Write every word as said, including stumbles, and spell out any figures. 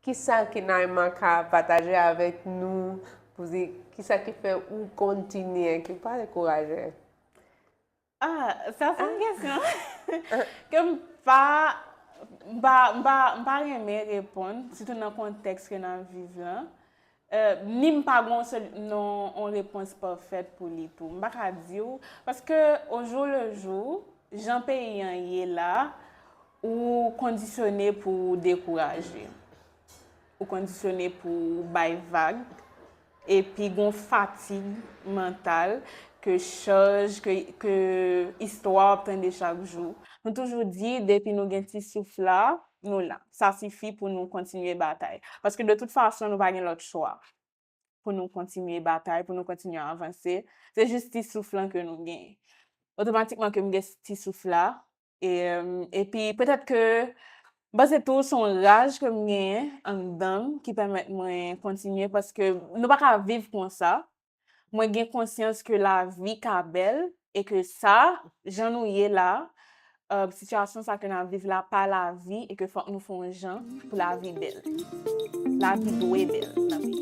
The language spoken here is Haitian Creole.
Kisa ke Naima ka pataje avèk nou pou di kisa ki fè ou kontinye, ki pa dekouraje? Ah, sa se yon kesyon ke m pa m pa m pa m pa renmen reponn, sitou nan kontèks ke n ap viv lan. Euh, ni m pa gen yon sèl non yon repons pafèt pou li tou. M pa ka di w, paske au jour le jour, jan peyi an ye la, ou kondisyone pou w dekouraje. Ou kondisyone pou w bay vag. Epi gon fatig mantal ke chaj, ke, ke istwa w ap tande chak jou. Nou toujou di, depi nou gen ti souf la, nou la. Sa sifi pou nou kontinye batay. Paske de tout fason, nou pa gen lòt chwa pou nou kontinye batay, pou nou kontinye avanse. Se jis ti souf lan ke nou gen. Otomatikman ke m gen ti souf la, e, epi petèt ke m panse tou se yon raj ke m genyen anndan m ki pèmèt mwen kontinye, paske nou pa ka viv konsa. Mwen gen konsyans ke lavi ka bèl e ke sa, jan nou ye la, euh, sitiyasyon sa ke n ap viv la pa lavi e ke fòk nou fè yon jan pou lavi bèl. Lavi dwe bèl nan peyi.